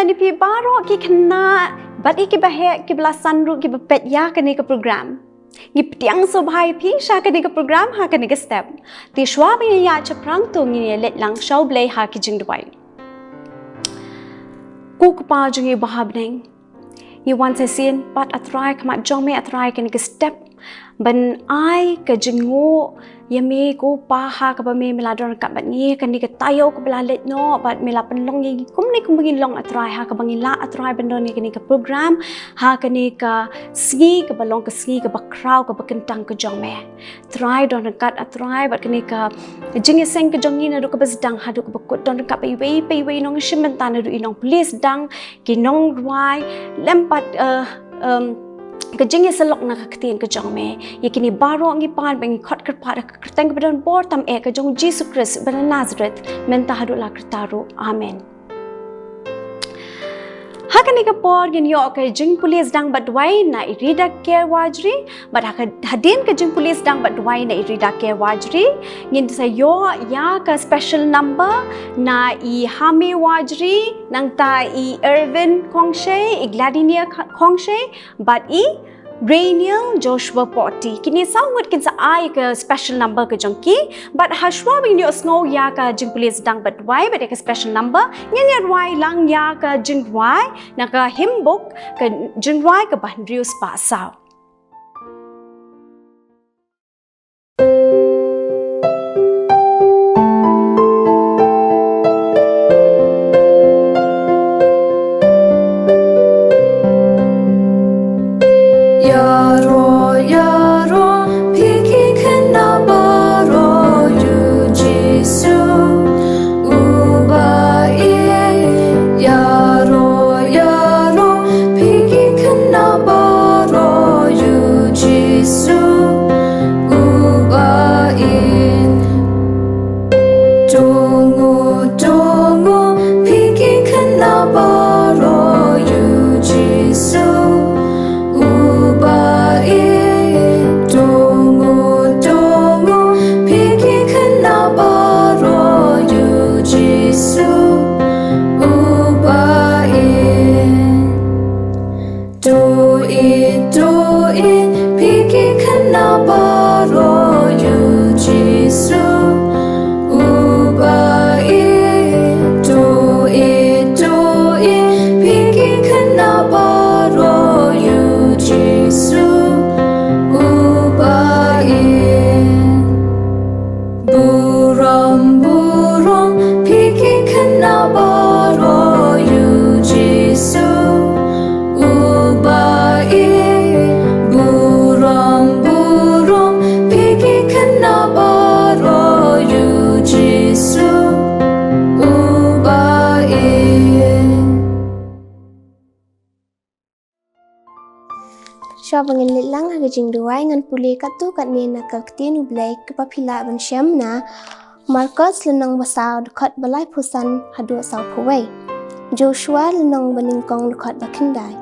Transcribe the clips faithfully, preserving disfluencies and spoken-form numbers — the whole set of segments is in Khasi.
Ïa phi baroh ki khynnah bad ïa ki baheh ki ba la san ruh ki ba peit ïa kane ka program. Ngi pdiang sngewbha ïa phi sha kane ka program ha kane ka step. Te shuwa ba ngin ïa shaphrang to ngin ïa leit lang sha U Blei ha ki jingduwai. Ko Kpa jong ngi ba ha bneng, ngi wan sa shisien pat, A Trai, khmat jong me, A Trai, kane ka step ban ai ka jingnguh ïa me ko Pa, ha kaba me, me la don ryngkat bad ngi ha kane ka taïew kaba la leit noh, bad me la pynlong ïa ngi kumne kumba ngin long, A Trai, ha kaba ngi lah, A Trai, ban don ïa kane ka program ha kane ka sngi kaba long ka sngi kaba khraw kaba kyntang ka jong me. Trai, don ryngkat, A Trai, bad kane ka jingïaseng ka jong ngi naduh kaba sdang haduh kaba kut, don ryngkat bad iwei pa iwei i nongshim bynta, naduh i nongpule sdang, ki nongrwai, lem pat, eh, em, ka jingïasyllok na ka ktien ka jong me. Ïa kine baroh ngi pan bad ngi khot kyrpad ha ka kyrteng kaba don bor tam eh ka jong U Jisu Khrist ba na Nazareth, mynta haduh la kata ruh. Amen. Ha kane ka por ngin ïoh ka jingpule sdang bad duwai na i Rida Care Wajri, bad ha ka, hadien ka jingpule sdang bad duwai na i Rida Care Wajri, ngin sa ïoh ïa ka special number na i Hami Wajri, nangta i Erwin Khongshei, i Gladinia Kha-, Khongshei, bad i Rainiel Joshua Poti. Kine saw ngut kin sa ai ka special number ka jong ki. Bad ha shuwa ba ngin ïohsngew ïa ka jingpule sdang bad duwai bad ïa ka special number, ngin ïa duwai lang ïa ka jingrwai na ka hymn book, ka jingrwai kaba hynriew spah saw. Ïaroh, ïaroh, phi ki khynnah baroh ïa u Jisu uba ïeit. Ïaroh, ïaroh, phi ki khynnah baroh ïa u Jisu uba ïeit. Tunguh, tunguh, phi ki khynnah baroh ïa u Jisu uba ïeit. Tunguh, tunguh, phi ki khynnah baroh ïa u Jisu uba ïeit. Tuid, tuid, phi ki khynnah baroh ïa u Jisu uba ïeit. Tuid, tuid, phi ki khynnah baroh ïa u Jisu uba ïeit. Burom, burom, phi ki khynnah baroh ïa u Jisu uba ïeit. Burom, burom, phi ki khynnah baroh ïa u Jisu uba ïeit. Shuwa ba ngin leit lang ha ka jingduwai, ngan pule katto katne na ka ktien U Blei kaba phi lah ban shem na Markos lynnong ba saw, dkhot ba laiphew san haduh sawphew wei. Joshua lynnong ba nyngkong, dkhot ba khyndai,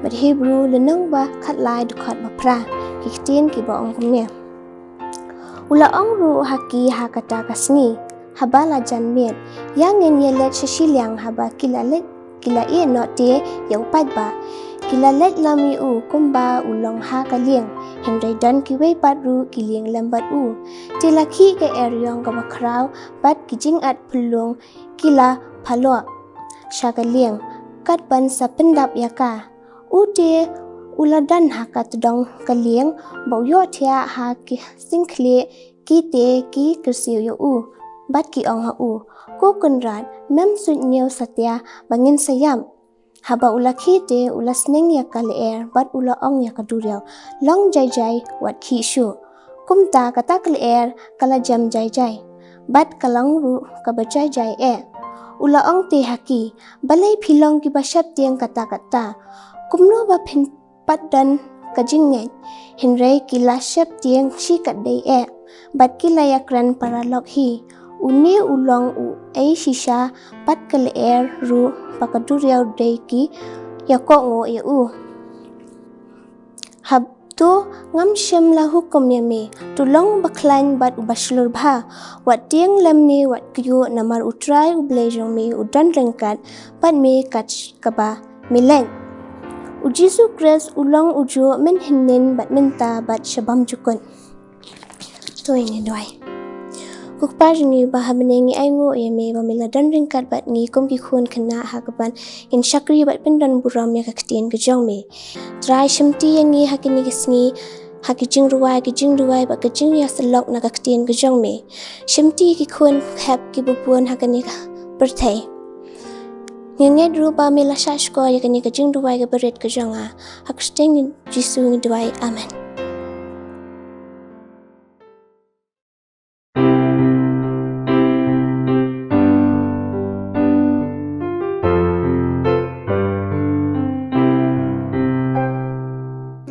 bad Hebru lynnong ba khatlai, dkhot ba phra. Ki ktien kiba ong kumne: U la ong ruh ha ki ha kata ka sngi, haba la jan miet, ïa ngin ïa leit sha shiliang. Haba ki la leit, ki la ïeh noh te ïa u paidbah. Ki la leit lem ïa u kumba u long ha ka lieng, hynrei don kiwei pat ruh ki lieng lem bad u. Te la khih ka eriong kaba khraw bad ki jingat phyllung ki la phalok sha ka lieng, kat ban sa pyndap ïa ka. U te u la don ha ka tdong ka lieng, ba u ïohthiah ha ki singkhlieh, ki te ki kyrsiew ïa u, bad ki ong ha u: Ko Kynrad, mem suidñiew satia ba ngin sa ïap? Haba u la khie te, u la sneng ïa ka lyer bad u la ong ïa ka duriaw: Long jai jai, wat khih shuh. Kumta kata ka lyer ka la jem jai jai, bad ka long ruh kaba jai jai eh. U la ong te ha ki: Balei phi long kiba sheptieng katta katta? Kumno ba phin pat don ka jingngeit? Hynrei ki la sheptieng shikatdei eh, bad ki la ïakren paralok hi: Une u long uei shisha, bad ka lyer ruh bad ka duriaw dei ki ïakohnguh ïa u. Hab To, ngam shym la hukum ïa me, to long uba khlaiñ bad uba shlur bha. Wat tieng lymne wat kyiuh, namar U Trai U Blei jong me u don ryngkat bad me kat kaba me leit. U Jisu Khrist u long ujuh mynhynnin bad mynta bad sha bymjukut. To ngin ïa duwai. Ko Kpa jong ngi uba ha bneng, ngi ainguh ïa me ba me la don ryngkat bad ngi kum ki khun khynnah ha kaba ngin shakri bad pyndon burom ïa ka ktien ka jong me. Trai, shimti ïa ngi ha kine ki sngi, ha ki jingrwai, ki jingduwai bad ka jingïasyllok na ka ktien ka jong me. Shimti ïa ki khun hep kiba bun ha kane ka pyrthei. Ngi ngeit ruh ba me la shahshkor ïa kane ka jingduwai kaba rit ka jong nga. Ha ka kyrteng U Jisu ngi duwai. Amen.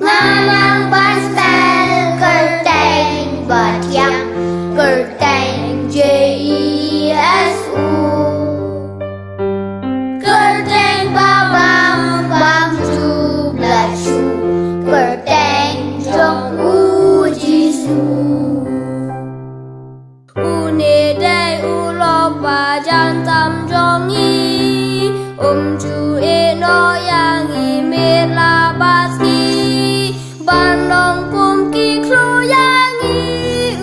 Nga nang ban spell kyrteng ba thiang, kyrteng J E S U. Kyrteng ba bang bang jublat shuh, kyrteng jong U Jisu. Une dei u lok ba jan tam jong ngi, um ju ïehnoh ïa ngi miet la bad sngi. Ban long kum ki khlur ïa ngi,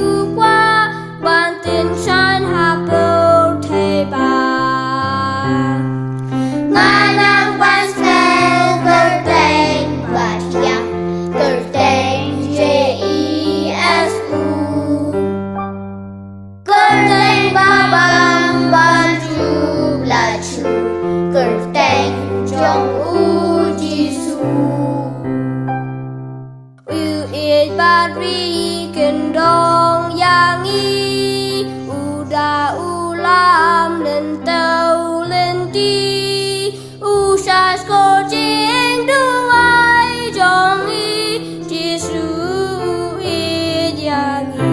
U Kpa, ban tynshaiñ ha pyrthei ba. Nga nang ban spell kyrteng ba thiang, kyrteng J E S U. Kyrteng ba bang ban jublat shuh, kyrteng jong U Jisu. U ïeit bad ri kyndong ïa ngi, u da u lam lynti lynti. U shahshkor jingduwai jong ngi, Jisu u ïeit ïa ngi.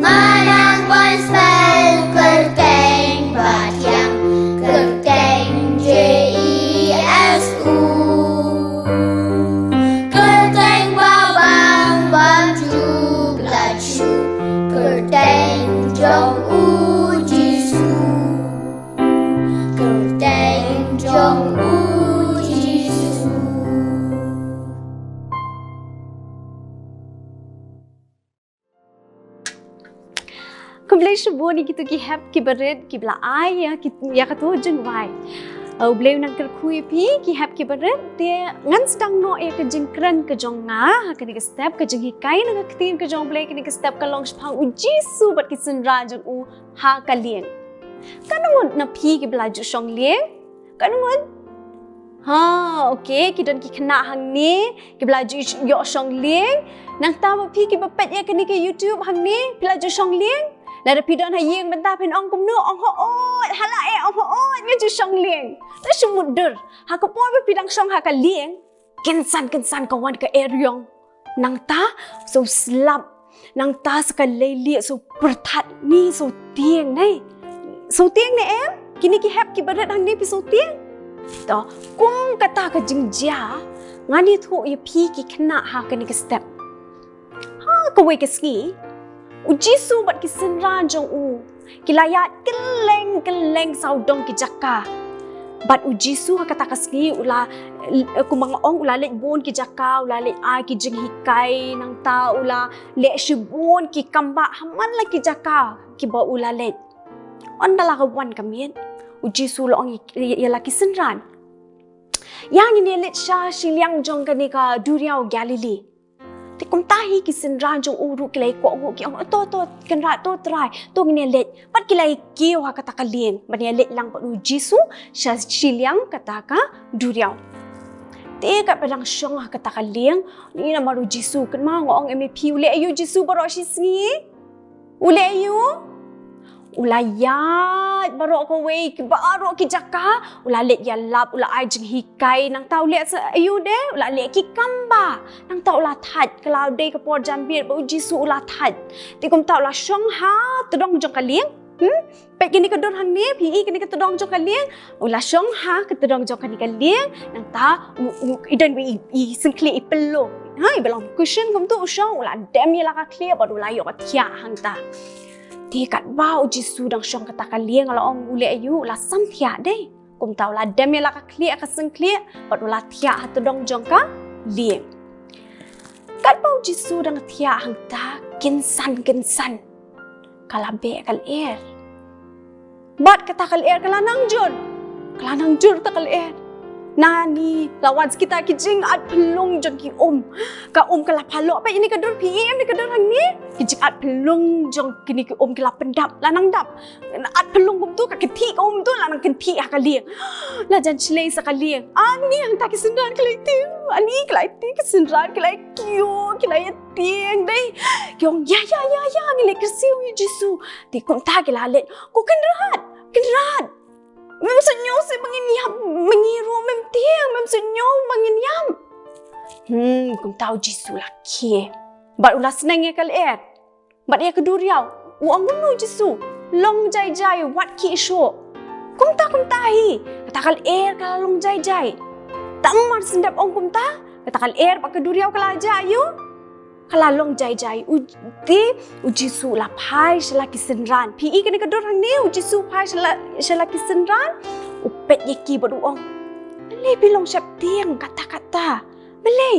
Nga nang ban spell kyrteng ba thiang, kyrteng J E S U. Kyrteng ba bang ban jublat shuh, kyrteng jong U Jisu. Kyrteng jong U Jisu. Khublei shibun ïa kito ki hep kiba rit kiba la ai ïa ki, ïa kato ka jingrwai. Uh, U Blei un nang kyrkhu ïa phi, ki hep kiba rit, te ngan sdang noh ïa ka jingkren ka jong nga ha kane ka step, ka jinghikai na ka ktien ka jong U Blei kane ka step ka long shaphang U Jisu bad ki synran jong u ha ka lieng. Katno ngut na phi kiba la ju shong lieng? Katno ngut? Ha, okay, ki don ki khynnah hangne kiba la ju ïoh shong lieng. Nangta ba phi kiba peit ïa kane ka YouTube hangne, phi la ju shong lieng? Lada phi don ha ïing mynta phin ong kumno? Ong hooid, ha la eh, ong hooid nga ju shong lieng. To shu mutdur, ha ka por ba phi dang shong ha ka lieng, kynsan kynsan ka wan ka eriong. Nangta sa slap, nangta sa ka leilieh, sa pyrthat, ni sa tieng ne. Sa tieng ne em? Kine ki hep kiba rit hangne phi sa tieng? To, kum kata ka jingjia ngan ïathuh ïa phi ki khynnah ha kane ka step. Ha kawei ka sngi, U Jisu bad ki synran jong u ki la ïaid kylleng kylleng sawdong ki jaka. Bad U Jisu ha kata ka sngi u la, kumba nga ong, u la leit bun ki jaka, u la leit ai ki jinghikai, nangta u la leh shibun ki kambah ha man la ki jaka kiba u la leit. Ynda la ka wan ka miet, U Jisu u la ong ïa, ïa la ki synran, ïa ngin ïa leit sha shiliang jong kane ka duriaw Galili. Te kumta hi ki synran jong u ruh ki la ïakohnguh, ki ong, to, to, Kynrad, to, Trai, to ngin ïa leit. Bad ki la ïa kiew ha kata ka lieng ban ïa leit lang bad U Jisu sha shiliang kata ka duriaw. Te katba dang shong ha kata ka lieng, ïa namar U Jisu, kynmaw nga ong ïa me phi, u leh aïu U Jisu baroh shi sngi? U leh aïu? U la ïaid baroh kawei, baroh ki jaka, u la leit ïalap, u la ai jinghikai, nangta u leh sa aïu de, u la leh ki kambah, nangta u la thait, ka la dei ka por janmiet ba U Jisu u la thait. Te kumta u la shong ha tdong jong ka lieng, Hmm? Peit kane ka dur hangne, phi i kane ka tdong jong ka lieng, u la shong ha ka tdong jong kane ka lieng, nangta u, u, i don i, i syngkhlieh i pillow. Ha, i ba long cushion kumtu u shong, u la dem ïa la ka khlieh bad u la ïoh thiah hangta. Te katba u Jisu dang shong kata ka lieng, la ong u leh aïu, u la sam thiah dei. Kumta u la dem ïa la ka khlieh ka syngkhlieh bad u la thiah ha tdong jong ka lieng. Katba u Jisu dang thiah hangta, kynsan kynsan ka la beh ka lyer. Bad kata ka lyer ka la nang jur. Ka la nang jur ta ka lyer. Nani la wan sa kita ki jingat pynlung jong ki um. Ka um ka la phalok. Peit ïa kane ka dur, phi i em kane ka dur hangne. Ki jingat pynlung jong kine ki um ki la pyndap, la nang dap. At pynlung kumtu, ka kynthih ka um tu la nang kynthih ha ka lieng. La jan shlei sa ka lieng. Ani hangta ki synran ki la ïatieng. Ani ki la ïatieng, ki synran ki la ïakiew, ki la ïatieng dei. Ki ong, ïa, ïa, ïa, ïa, ngi leh kyrsiew ïa u Jisu. Te kumta ki la leit, ko Kynrad, Kynrad. Mem sngew shuh ba ngin ïap, ma ngi ruh mem tieng, mem sngew ba ngin ïap. Hmm, kumta u Jisu la khie. Bad u la sneng ïa ka lyer. Bad ïa ka duriaw, u ong kumno u Jisu, long jai jai, wat khih shuh. Kumta kumta hi, kata ka lyer ka la long jai jai. Tang mar shen dep ong kumta, kata ka lyer bad ka duriaw ka la jah ïa u, ka la long jai jai. U te, u Jisu u la phai sha la ki synran. Phi i kane ka dur hangne, u Jisu u phai sha la, sha la ki synran. U peit ïa ki bad u ong, balei phi long sheptieng katta katta? Balei?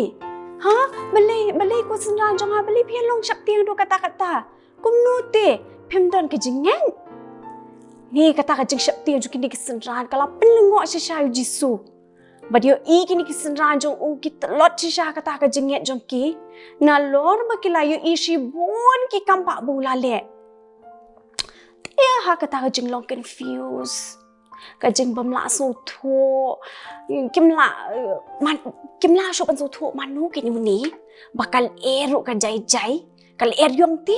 Ha? Balei, balei ko synran jong nga, balei phi long sheptieng haduh katta katta? Kumno te, phim don ka jingngeit? Ni kata ka jingsheptieng jong kine ki synran ka la pynlyngngoh shisha ïa u Jisu. Bad ïohi kine ki synran jong u ki tlot shisha kata ka jingngeit jong ki. Nalor ba ki la ïohi shibun ki kam ba u la leh. Te ha kata ka jinglong confuse, ka jingbym lah sngewthuh, kim lah, eh, man, kim lah shuh ban sngewthuh mano kane une, ba ka lyer ruh ka jai jai, ka lyer ïong te,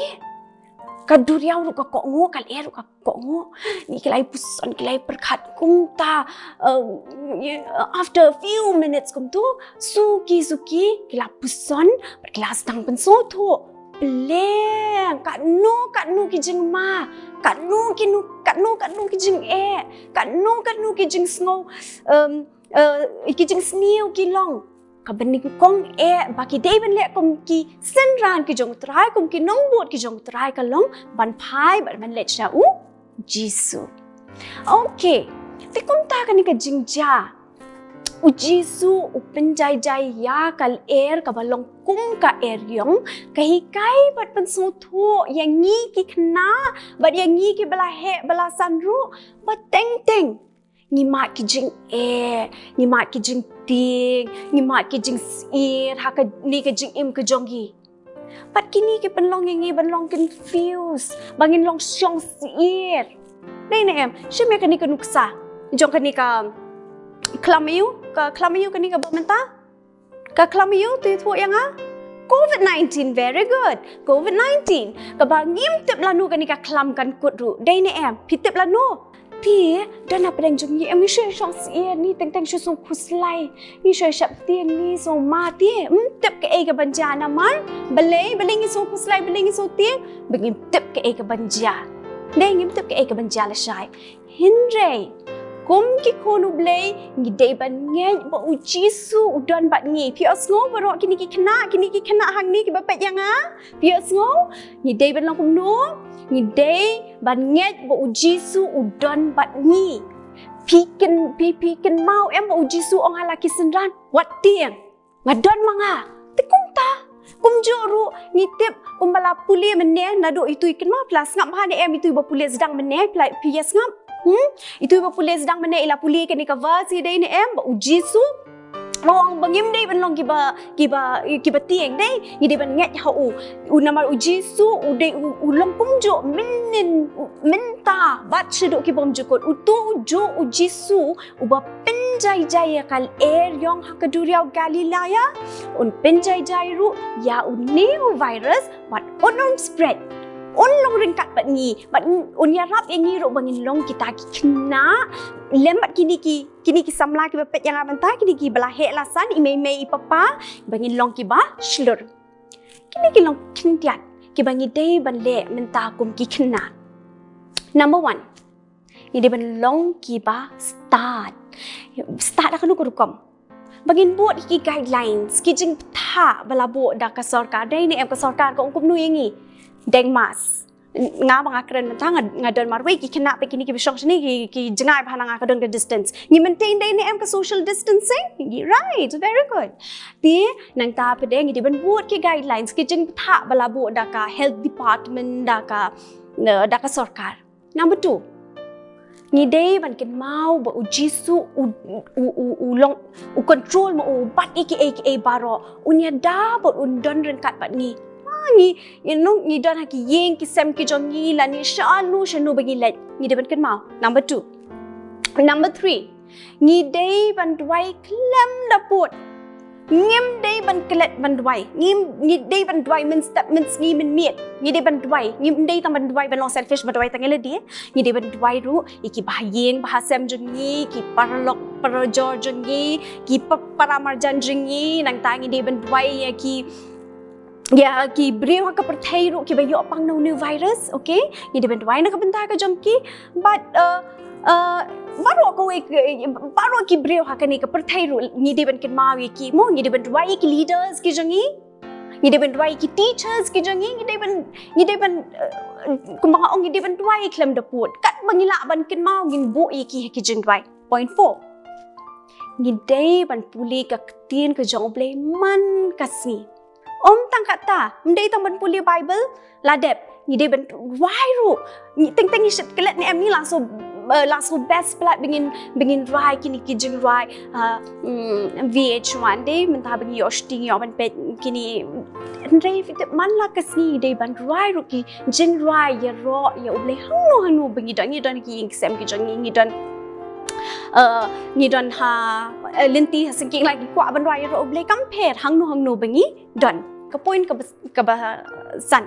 ka duriaw ruh ka kohnguh, ka lyer ruh ka kohnguh. Ni ki la ïa puson, ki la ïa pyrkhat kumta, eh, after a few minutes kumtu, suki suki ki la puson bad ki la sdang pynsngewthuh. Pleng, katno katno ki jingma, katno ki nu, katno katno ki jingeh, katno katno ki jingsngew, em, eh, ki jingsniew ki long. Kaba nyngkong eh ba ki dei ban leh kum ki synran ki jong u Trai, kum ki nongbud ki jong u Trai ka long ban phai bad ban leit sha u Jisu. Okay, te kumta kane ka jingjia. U Jisu u pynjai jai ïa ka lyer kaba long kum ka lyer ïong, ka hikai bad pynsngewthuh ïa ngi ki khynnah bad ïa ngi kiba la heh ba la san ruh, ba teng teng ngi mad ki jingeh, ngi mad ki jingtieng, ngi mad ki jingsyier ha kane ka jingim ka jong ngi. Bad kine ki pynlong ïa ngi ban long confuse, ba ngin long shong syier. Dei ne em, shim ïa kane ka nuksa jong kane ka khlam aïu, ka khlam aïu kane kaba mynta? Ka khlam aïu, to ïathuh ïa nga? Covid nineteen, very good. Covid nineteen. Kaba ngim tip lano kane ka khlam kan kut ruh. Dei ne em, phi tip lano? Te don na pdeng jong ngi, em, ngi shu shong syier, ngi teng teng shu sngew khuslai, ngi shu sheptieng, ngi sngewma, te ym tip kaei kaban jia. Namar balei, balei ngi sngew khuslai, balei ngi sngewtieng? Ba ngim tip kaei kaban jia. Dei, ngim tip kaei kaban jia lashai. Hynrei kum ki khun U Blei ngi dei ban ngeit ba U Jisu u don bad ngi. Phi ïohsngew baroh kine ki khynnah, kine ki khynnah hangne kiba peit ïa nga? Phi ïohsngew? Ngi dei ban long kumno? Ngi dei ban ngeit ba U Jisu u don bad ngi. Phi kyn, phi, phi kynmaw em ba U Jisu u ong ha la ki synran, wat tieng, nga don ma nga. Te kumta, kumjuh ruh ngi tip kumba la pule mynne, naduh itu i kynmaw, phi la sngap bha ne em itu iba pule sdang mynne, phi la, phi ïa sngap? Hmm? Itu iba pule sdang mynne i la pule kane ka verse, dei ne em, ba U Jisu u ong ba ngim dei ban long kiba, kiba, kiba tieng, dei, ngi dei ban ngeit ha u. U, namar U Jisu u dei u, u long kumjuh mynnin, u, mynta bad shaduh ki bymjukut. Utu u juh U Jisu uba pynjai jai ïa ka lyer ïong ha ka duriaw Galilea, un pynjai jai ruh ïa une u virus bad un ym spread, un long ryngkat bad ngi, bad un ïarap ïa ngi ruh ba ngin long kita ki khynnah lem bad kine ki, kine ki samla kiba peit ïa nga mynta, kine kiba la heh la san, i mei mei i papa, ba ngin long kiba shlur. Kine ki long khyndiat kiba ngi dei ban leh mynta kum ki khynnah. Number one, ngi dei ban long kiba stad. Stad da kano ka rukom? Ba ngin buh ki guidelines, ki jingpynthah ba la buh da ka sorkar. Dei ne em ka sorkar ka ong kumno ïa ngi? Deng mask. Nga ba nga kren mynta nga, nga don marwei, ki khynnah pat kine kiba shong shane ki, ki jngai ba hana nga ka don ka distance. Ngi maintain dei ne em ka social distancing? Right, very good. Te nangta pat de ngi dei ban buh ki guidelines, ki jingpynthah ba la buh da ka health department, da ka, eh, da ka sorkar. Number two, ngi dei ban kynmaw ba u Jisu u, u, u, u long, u control ma u bat ïa kiei kiei baroh. Un ïada bad un don ryngkat bad ngi. Ah, ngi, you know, ngi don ha ki ïing ki sem ki jong ngi lane shano shano ba ngi leit. Ngi dei ban kynmaw. Number two. Number three, ngi dei ban duwai khlem da pud. Ngim dei ban klet ban duwai. Ngim, ngi dei ban duwai mynstep mynsngi mynmiet. Ngi dei ban duwai. Ngim dei tang ban duwai ban long selfish, ban duwai tang ïa lade. Ngi dei ban duwai ruh ïa ki bahaïing bahasem jong ngi, ki paralok parajor jong ngi, ki pa-, paramarjan jong ngi. Nangta ngi dei ban duwai ïa ki, ïa ki briew ha ka pyrthei ruh kiba ïoh pang na une u virus, okay? Ngi dei ban duwai na ka bynta ka jong ki. But, uh, uh, baroh kawei, baroh ki briew ha kane ka pyrthei ruh ngi dei ban kynmaw ïa ki, mo, ngi dei ban duwai ïa ki leaders ki jong ngi. Ngi dei ban duwai ïa ki teachers ki jong ngi, ngi dei ban, ngi dei ban, uh, kumba nga ong, ngi dei ban duwai khlem da pud. Katba ngi lah ban kynmaw ngin buh ïa ki ha ki jingduwai. Point four, ngi dei ban pule ka ktien ka jong U Blei man ka sngi. Ym tang katta, ym dei tang ban pule Bible la dep, ngi dei ban rwai ruh. Ngi teng teng ngi shait klet ne em, ngi la shu, eh, la shu best palat ba ngin, ba ngin rwai kine ki jingrwai, ah, mm, V H one, dei mynta ba ngi ïoh shooting, ïoh ban peit kine. Hynrei phi tip, man la ka sngi dei ban rwai ruh ki jingrwai ïaroh ïa U Blei hangno hangno ba ngi don, ngi don ha ki ïing ki sem ki jong ngi, ngi don, eh, ngi don ha, eh, lynti ha syngkien, la ngi kwah ban rwai ïaroh U Blei, kam pher hangno hangno ba ngi don. Ka point kaba, kaba san,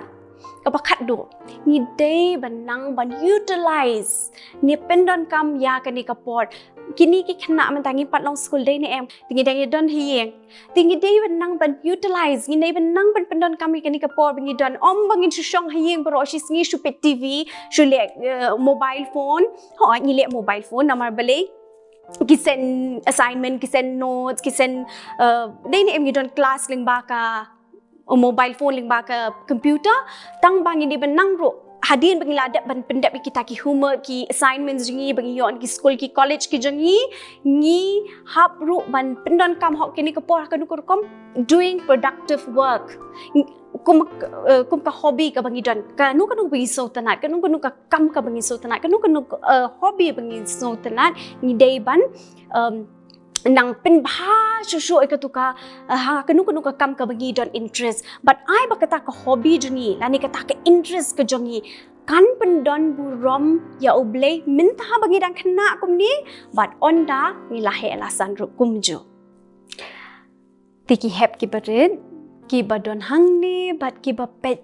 kaba khatduh, ngi dei ban nang ban utilize, ne pyndonkam ïa kane ka por. Kine ki khynnah mynta ngim pat long skul, dei ne em? Te ngi dang ïa don ha ïing. Te ngi dei ban nang ban utilize, ngi dei ban nang ban pyndonkam ïa kane ka por ba ngi don. Ym ba ngin shu shong ha ïing baroh shi sngi, shu peit T V, shu leh, eh, mobile phone. Hooid, ngi leh mobile phone namar balei? Ki send assignment, ki send notes, ki send, eh, dei ne em, ngi don class lyngba ka, eh, mobile phone, lyngba ka computer. Tang ba ngi dei ban nang ruh, hadien ba ngi la dep ban pyndep ïa kita ki homework, ki assignments jong ngi ba ngi ïoh na ki skul ki college ki jong ngi, ngi hap ruh ban pyndonkam hok kine ki por ha kano ka rukom, doing productive work. Kum, eh, kum ka hobby kaba ngi don, kano kano ba ngi sngewtynnat, kano kano ka kam kaba ngi sngewtynnat, kano kano, eh, hobby ba ngi sngewtynnat, ngi dei ban, em, nang pynbha shuh shuh ïa katu ka, eh, ha kano kano ka kam kaba ngi don interest. Bad ai ba kata ka hobby jong ngi lane kata ka interest ka jong ngi kan pyndon burom ïa U Blei mynta ba ngi dang khynnah kumne, bad ynda ngi la heh la san ruh kumjuh. Te ki hep ki barit kiba don hangne bad kiba peit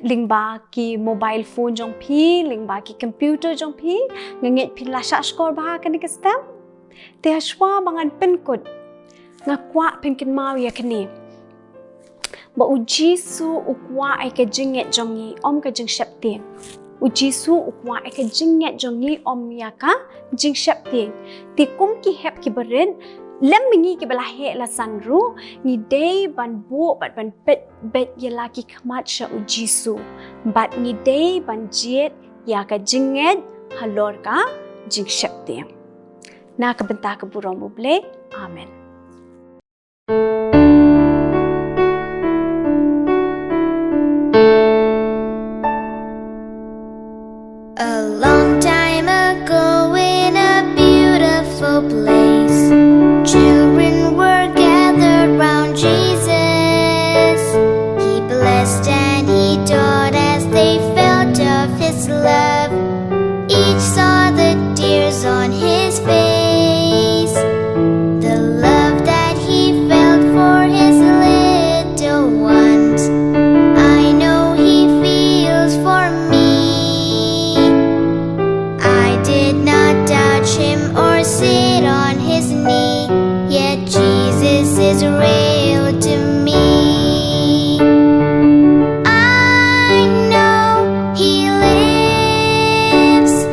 lyngba ki mobile phone jong phi, lyngba ki computer jong phi, nga ngeit phi la shah shkor bha ha kane ka step. Te hashwa ba ngan pynkut, nga kwah phin kynmaw ïa kane, ba U Jisu u kwah ïa ka jingngeit jong ngi, ym ka jingsheptieng. U Jisu u kwah ïa ka jingngeit jong ngi, ym ïa ka jingsheptieng. Te kum ki hep ki barit, lem ma ngi kiba la heh la san ruh, ngi dei ban buh bad ban peit beit ïa la ki khmat sha U Jisu. Bad ngi dei ban jied ïa ka jingngeit halor ka jingsheptieng. Na ka bynta ka burom U Blei. Amen. A long time ago, in a beautiful place, children were gathered round Jesus. He blessed and he taught as they felt of his love. Each saw the tears on his face, the love that he felt for his little ones. I know he feels for me. I did not touch him or sit on his knee, yet Jesus is real to me. I know he lives.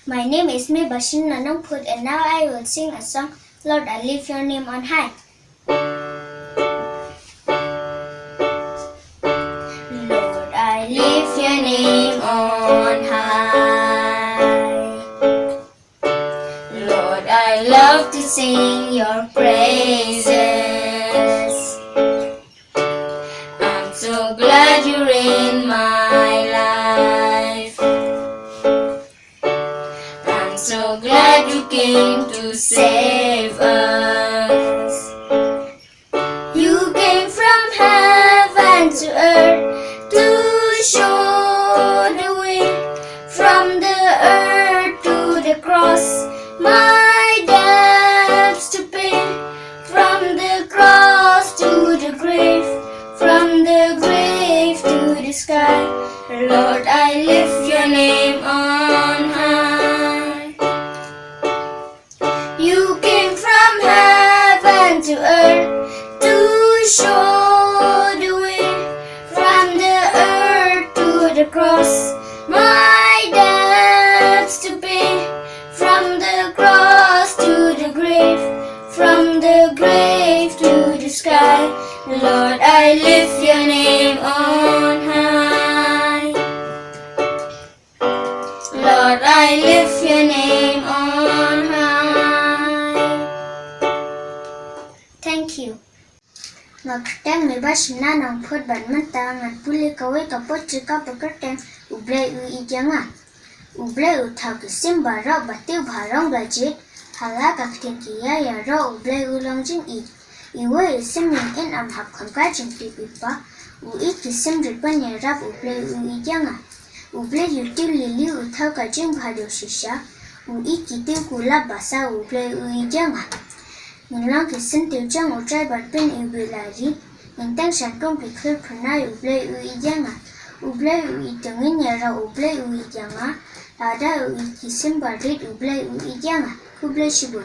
My name is Mebashina Nongphut, and now I will sing a song, Lord, I lift your name on high. Lord, I lift your name on high. Lord, I love to sing your praises. I'm so glad you're in my life. I'm so glad you came to save us. You came from heaven to earth to show the way. From the earth to the cross, my debts to pay. From the cross to the grave, from the grave to the sky. Lord, I lift your name on high. You came from heaven to earth to show the way. From the earth to the cross, my debts to pay. From the cross to the grave, from the grave to the sky. Lord, I lift your name on high. Lord, I lift your name on high. Thank you. Nga kyrteng Mebashina Nongphut bad mynta ngan pule kawei ka poetry kaba kyrteng U Blei u ïeit ïa nga. U Blei u thaw ki sim baroh ba tiew bha rong ba jied, ha la ka ktien ki ïa ïaroh U Blei u long jingïeit. Iwei i sim ïing in ym hap kham ka jingtip i pa, u ïeit ki sim rit ban ïarap U Blei u ïeit ïa nga. U Blei u tiew lili u thaw ka jingbhaduh shisha, u ïeit ki tiew kulap basa U Blei u ïeit ïa nga. Ngin long ki syntiew jong U Trai bad pyn iwbih la ri, ngin teng shan kum ki khlur phyrnai U Blei u ïeit ïa nga. U Blei u ïeit to ngin ïaroh U Blei u ïeit ïa nga, lada u ïeit ki sim barit U Blei u ïeit ïa nga. Khublei shibun.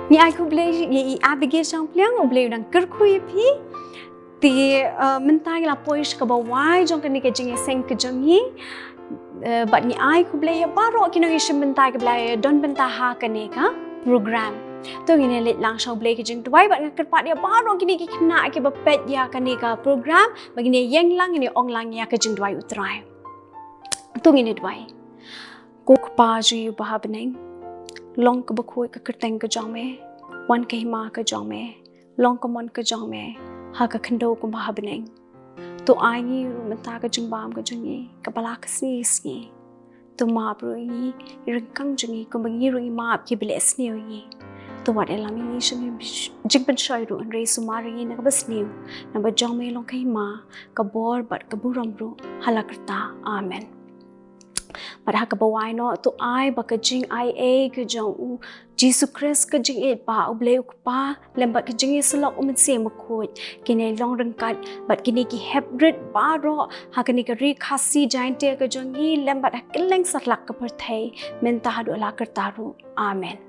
Ngi ai khublei ïa i Abigail Shangpliang, U Blei u dang kyrkhu ïa phi. Te, uh, mynta ngi la poi sha kaba wai jong kane ka jingïaseng ka jong ngi. Uh, bad ngi ai khublei ïa baroh ki nongïashim bynta kiba la don bynta ha kane ka program. To ngin ïa leit lang sha U Blei ka jingduwai bad nga kyrpad ïa baroh kine ki khynnah kiba peit ïa kane ka program ba ngin ïa ïeng lang, ngin ïa ong lang ïa ka jingduwai U Trai. To ngin ïa duwai. Ko Kpa jong ngi uba ha bneng, long kaba khuid ka kyrteng ka jong me, wan ka hima ka jong me, long ka mon ka jong me ha ka khyndew kumba ha bneng. To ai ngi ruh mynta ka jingbam ka jong ngi kaba la ka sngi ka sngi. To map ruh ïa ngi, i ryngkang jong ngi kumba ngi ruh ngi map ïa kiba leh sniew ïa ngi. To wat ïalam ïa ngi sha jingpynshoi ruh, hynrei sumar ïa ngi na kaba sniew, namar ba jong me long ka hima, ka bor bad ka burom ruh ha la karta. Amen. Bad ha kaba wai noh, to ai ba ka jingaiei ka jong U Jisu Khrist, ka jingïeit ba U Blei U Kpa lem bad ka jingïasyllok U Mynsiem Bakhuid, kine long ryngkat bad kine ki heprit baroh ha kane ka Ri Khasi Jaintia ka jong ngi lem bad ha kylleng satlak ka pyrthei mynta haduh la karta ruh. Amen.